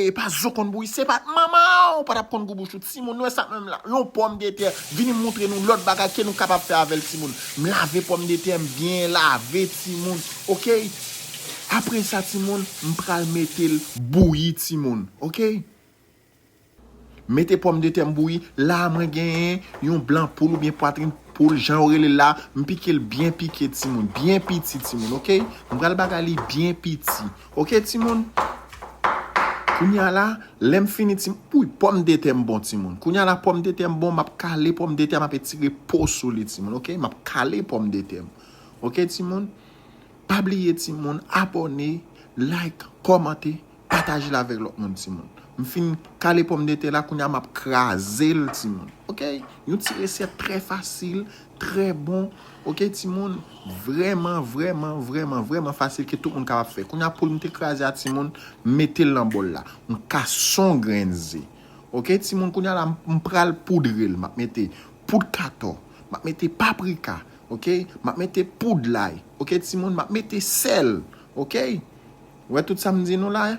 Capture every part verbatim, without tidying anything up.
E pa zo konn bouyi, se pa manman ou pa t ap konn gou bouch ou. Timoun, nou wè sa menm la. Yon pòmdetè, vini m montre nou lòt bagay ke nou kapab fè avè l, timoun. M lave pòmdetè, m byen lave, timoun. Oke? Apre sa, timoun, m pral mete l bouyi, timoun. Oke? Mete pòmdetè m bouyi. La, mwen genyen yon blan poul oubyen pwatrin poul, jan yo rele l la. M pike l byen pike, timoun. Byen piti, timoun, oke? M pral bagay li byen piti. Oke, timoun? Kounye a la, lè m fini, timoun, wi, pòmdetè m bon, timoun. Kounye a la, pòmdetè m bon, m ap kale pòmdetè, m ap etire po sou li, timoun, oke? M ap kale pòmdetè m. Oke, timoun? Pa bliye, timoun, abòne, like, kòmante, pataje l avèk lòt moun, timoun. M fin kale pòmdetè la, kounye a m ap kraze l, timoun. Oke? Yon ti resèt trè fasil, trè bon. Oke, timoun? Vrèman, vrèman, vrèman, vrèman fasil ke tout moun kapab fè. Kounye a poul m te kraze a, timoun, m mete l nan bòl la. M kase yon grenn ze. Oke, timoun, kounye a la, m pral poudre l. M ap mete poud katò. M ap mete paprika. Oke? M ap mete poud lay. Oke, timoun? M ap mete sèl. Oke? Ou wè tout sa m di nou la?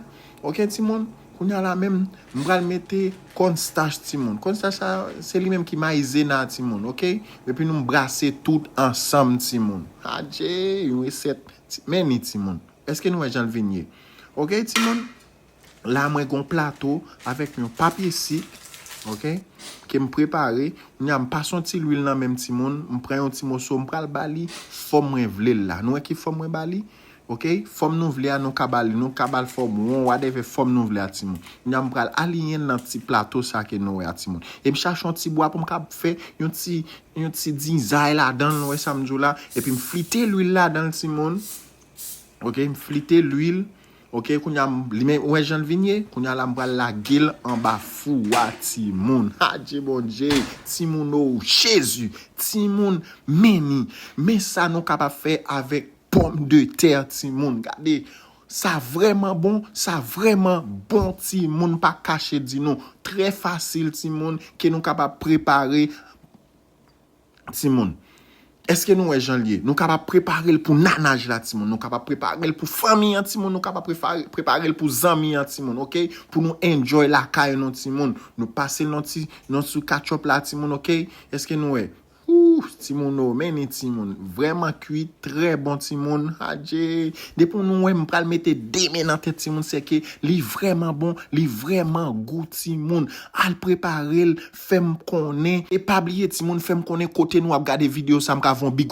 Oke, timoun? Kounye a la menm, m pral mete kònstach, timoun. Kònstach sa, se li menm ki mayizena, timoun. Oke? Epi nou brase tout ansanm, timoun. Adje, yon resèt. Ti- Men ni, timoun. Èske nou wè jan l vin ye? Oke, timoun? La, mwen gen yon plato avèk yon papye sik, oke, ke m prepare. Kounye a, m pase yon ti lwil nan men m, timoun. M pran yon ti moso, m pral ba li fòm mwen vle l la. Nou wè ki fòm mwen ba li? Oke? Fòm nou vle a, nou ka ba li. Nou ka ba l fòm won, whatever fòm nou vle a, timoun. Kounye a, m pral aliyen l nan ti plato sa ke nou wè a, timoun. E m chache yon ti bwa pou m ka fè yon ti, yon ti dizay ladan l, nou wè sa m di w la. Epi m flite lwil ladan l, timoun. Oke, m flite lwil. Oke, kounye a, m- li menm, ou wè jan l vin ye? Kounye a la, m pral lage l anba fou a, timoun. Adje Bondye, timoun o, Jezi, timoun, men ni. Men sa nou kapab fè avèk pòmdetè, timoun. Gade, sa vrèman bon, sa vrèman bon, timoun, pa kache di nou. Trè fasil, timoun, ke nou kapab prepare, timoun. Èske nou wè jan l ye? Nou kapab prepare l pou nanaj la, timoun. Nou kapab prepare l pou fanmi an, timoun. Nou kapab prepare, prepare l pou zanmi an, timoun, oke? Pou nou enjoy lakay nou, timoun. Nou pase l nan ti, nan sou ketchup la, timoun, oke? Èske nou wè? Ooh, timoun o, men ni, timoun. Vrèman kwit, trè bon, timoun. Adje. Depi nou wè m pral mete de men nan tèt, timoun, se ke li vrèman bon, li vrèman gou, timoun. Al prepare l, fè m konnen. E pa bliye, timoun, fè m konnen kote nou ap gade videyo sa, m ka voye yon big